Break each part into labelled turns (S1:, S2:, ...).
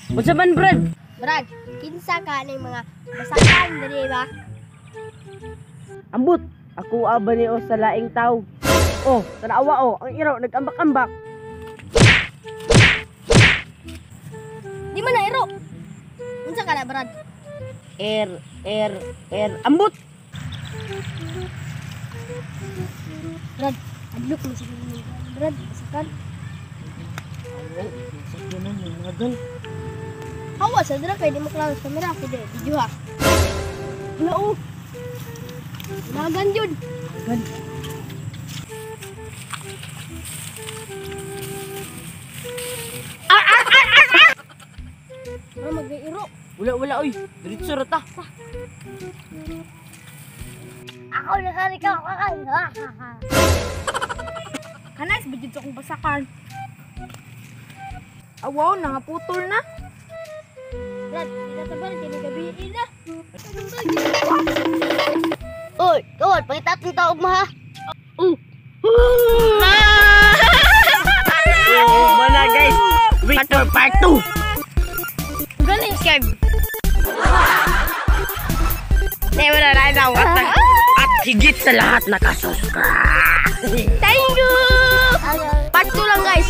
S1: Unsa man, Brad?
S2: Brad, kinsa ka ning mga basakan diri ba?
S1: Ambot. Ako aba ni o sa laing tao. Oh, tanawa oh, ang iro nagambak-ambak.
S2: Di man na iro. Unsa ka na, Brad?
S1: R R R ambot.
S2: Brad, adlok mo siguro ni Brad, basakan.
S1: Ay, sa ganun mga gan.
S2: Hawa sa dira kay di mo klaro sa kamera ako di video ha.
S1: Wala oh.
S2: Nagan yun.
S1: Gan.
S2: Bro, mag-iro.
S1: Wala wala oy. Diretso ra ta.
S2: Ako nakarikaw ka. Kanas ba jud akong basakan?
S3: Awaw, nangaputol na.
S2: Brad, di na tabal kay gabi na. Oy, gawad pangita atong taog mo ha.
S1: Oh, mana guys. Wait for part 2.
S2: Galing subscribe. Never na na.
S1: At higit sa lahat nakasubscribe.
S2: Thank you. Part 2 lang, guys.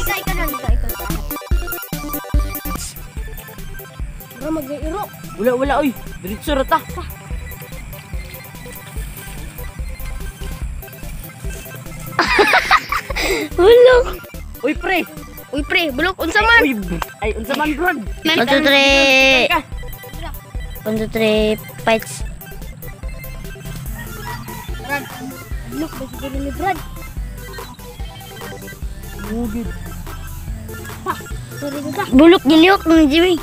S2: Bro, mag-iro.
S1: Wala wala oy. Diretso ra ta.
S2: Bulok.
S1: Uy pre.
S2: Uy pre, bulok unsa man?
S1: Uy, ay unsa man, Brad?
S2: 1 2 3.
S1: Ka.
S2: 1 2 3 fights. Brad, bulok ba siguro ni Brad?
S1: Mugid.
S2: Sorry na. Bulok giliyok ng Jimmy.